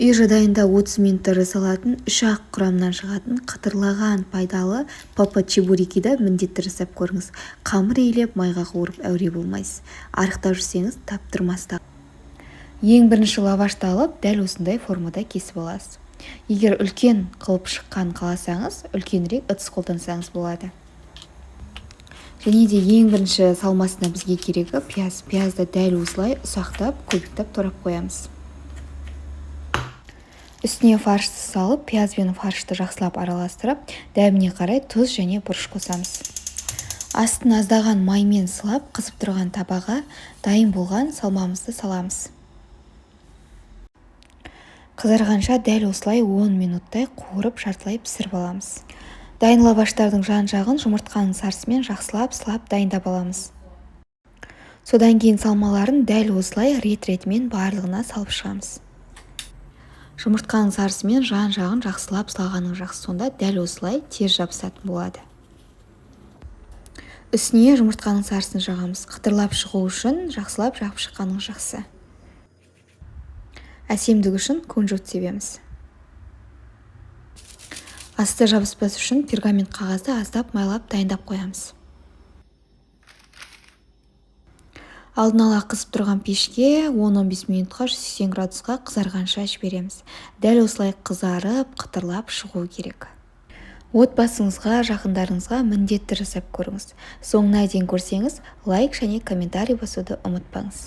Үй жағдайында 30 минутта жасалатын, үш-ақ құрамнан шығатын қытырлаған пайдалы ПП чебурекиді міндетті жасап көріңіз. Қамыр илеп, майға қуырып әуре болмайсыз. Арықтап жүрсеңіз, таптырмас. Ең бірінші лавашты алып, дәл осындай формада кесіп аласыз. Егер үлкен қылып шыққанын қаласаңыз, үлкенірек ыдыс қолдансаңыз болады. Және де ең бірінші салмасына бізге керегі пияз. Пиязды дәл осылай ұсақтап, кубиктап турап қоямыз. Үстіне фаршты салып, пияз бен фаршты жақсылап араластырып, дәміне қарай тұз және бұрыш қосамыз. Астын аздаған маймен сылап, қызып тұрған табаға дайын болған салмамызды саламыз. Қызарғанша дәл осылай 10 минуттай қуырып, жартылай пісіріп аламыз. Дайын лаваштардың жан-жағын жұмыртқаның сарысымен жақсылап сылап дайындап аламыз. Содан кейін салмаларын дәл осылай рет-ретімен барлығына салып шығамыз. Жұмыртқаның сарысымен жан-жағын жақсылап сылағаның жақсы, сонда дәл осылай тез жабысатын болады. Үстіне жұмыртқаның сарысын жағамыз. Қытырлап шығу үшін жақсылап жағып шыққаныңыз жақсы. Әсемдік үшін кунжут себеміз. Асты жабыспас үшін пергамент қағазды аздап майлап дайындап қоямыз. Алдын ала қызып тұрған пешке 10-15 минутқа 180 градусқа қызарғанша жібереміз. Дәл осылай қызарып, қытырлап шығу керек. Отбасыңызға, жақындарыңызға міндетті жасап көріңіз. Соңына дейін көрсеңіз, лайк және комментарий басуды ұмытпаңыз.